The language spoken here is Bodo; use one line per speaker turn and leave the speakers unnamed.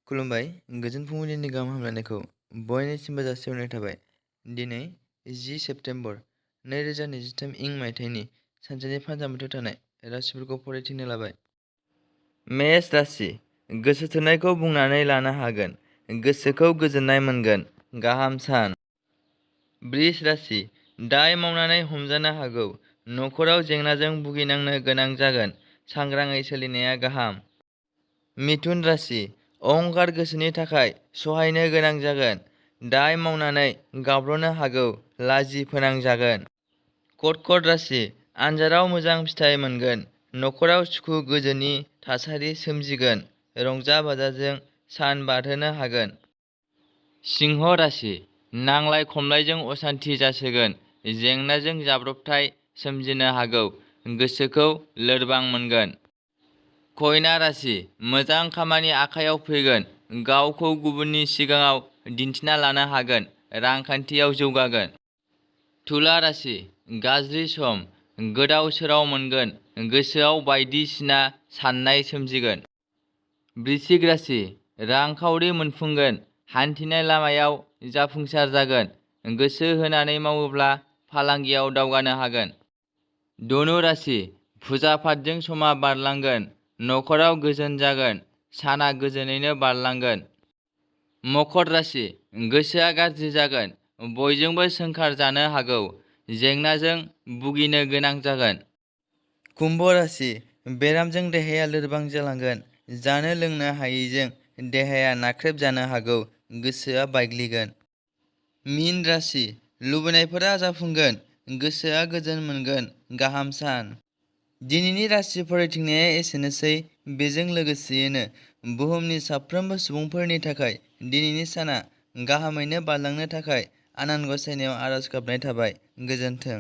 खुलुमबाय गोजोन फुंबिलिनि गाहाम हामलायनायखौ बयनिसिमबो जासिहरनाय थाबाय। दिनै 10 सेप्तेम्बर 2023 इं मायथाइनि सानसेनि फानजामुथियाव थानाय राशिफोरखौ फरायथिनो लाबाय। मेष राशि गोसो थोनायखौ बुंनानै लानो हागोन, गोसोखौ गोजोननाय मोनगोन, गाहाम सान। बृष राशि दाय मावनानै हमजानो हागौ, नखराव जेंनाजों भुगिनांनो गोनां जागोन, सांग्राङै सोलिनाया गाहाम। मिथुन राशि अहंकार गोसोनि थाखाय सहायनो गोनां जागोन, दाय मावनानै गाब्र'नो हागौ, लाजि फोनांजागोन। कर्कट राशि आनजादाव मोजां फिथाइ मोनगोन, नखराव सुखु गोजोननि थासारि सोमजिगोन, रंजा बाजाजों सान बारहोनो हागोन। सिंह राशि नांलाय खमलायजों असान्ति जासोगोन, जेंनाजों जाब्रबथाय सोमजिनो हागौ, गोसोखौ लोरबां मोनगोन। कन्या राशि मोजां खामानि आखायाव फैगोन, गावखौ गुबुननि सिगाङाव दिन्थिना लानो हागोन, रांखान्थियाव जौगागोन। तुला राशि गाज्रि सम, गोदाव सोराव मोनगोन, गोसोआव बायदिसिना साननाय सोमजिगोन। वृश्चिक राशि रांखावरि मोनफुंगोन, हान्थिनाय लामायाव जाफुंसार जागोन, गोसो होनानै मावोब्ला फालांगियाव दावगानो हागोन। धनु राशि फुजा फाथजों समा बारलांगोन, नखराव गोजोन जागोन, साना गोजोनैनो बारलांगोन। मकर राशि गोसोआ गाज्रि जागोन, बयजोंबो सोंखार जानो हागौ, जेंनाजों भुगिनो गोनां जागोन। कुम्भ राशि बेरामजों देहाया लोरबां जालांगोन, जानो लोंनो हायैजों देहाया नाख्रेब जानो हागौ, गोसोआ बायग्लिगोन। मीन राशि लुबैनायफोरा जाफुंगोन, गोसोआ गोजोन मोनगोन, गाहाम सान। दिनैनि राशि फरायथिंनाया एसेनोसै। बेजों लोगोसेयैनो बुहुमनि साफ्रोमबो सुबुंफोरनि थाखाय दिनैनि साना गाहामैनो बारलांनो थाखाय आनान गसाइनायाव आरज गाबनाय थाबाय। गोजोन्थों।